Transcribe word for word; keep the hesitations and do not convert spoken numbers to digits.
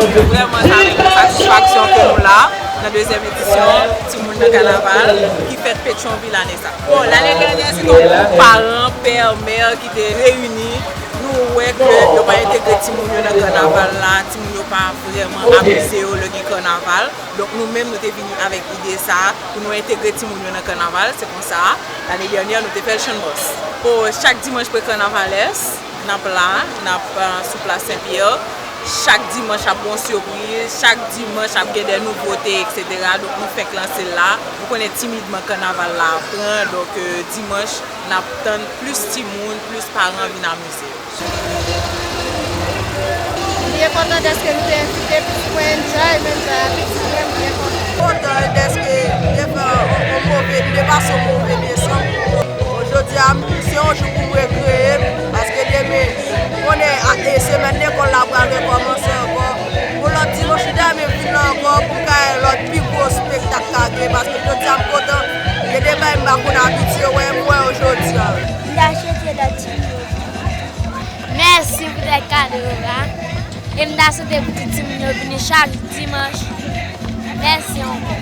Vrèman, sa vin yon satisfaksyon ke nou la nan dezyèm edisyon Timoun nan Kanaval ki fèt Petyonvil ane sa. Bon, lane dènyè, se te yon gwoup paran, pè, mè ki te reyini. Nou wè ke yo pa entegre timoun yo nan kanaval la, timoun yo pa vrèman amize yo lè gen kanaval. Donk, nou menm, nou te vini avèk ide sa a pou nou entegre timoun yo nan kanaval. Se konsa, lane dènyè, nou te fè l Channmas. O, chak dimanch pre-kanavalès, n ap la, n ap, eh, sou plas Senpyè. Chak dimanch ap gon sipriz, chak dimanch ap gen de nouvote, etsetera. Donk, nou fenk lanse l la. Nou konnen timidman kanaval la ap pran, donk, eh, dimanch, n ap tann plis timoun, plis paran vin amize yo. M byen kontan dèske nou te envite pitit mwen Enjoy, m enjoy a pitit mwen, m byen kontan. Kontan dèske m te fè yon, yon move, m te pase yon move leson. Bon, jodi a, m, se yon jou pou m rekreye m, paske demen, konnen, a, e, semèn lekòl la pral rekòmanse ankò. Pou lòt dimanch, m ta renmen vin la ankò pou m ka wè lòt pi gwo espektak k ap gen, paske jodi a, m kontan. Gen de bagay m pa konn abitye wè, m wè yo jodi a. M ta swete lòt timoun yo vini. Mèsi poutèt kado yo a. E m ta swete pou tout timoun yo vini chak dimanch. Mèsi ankò.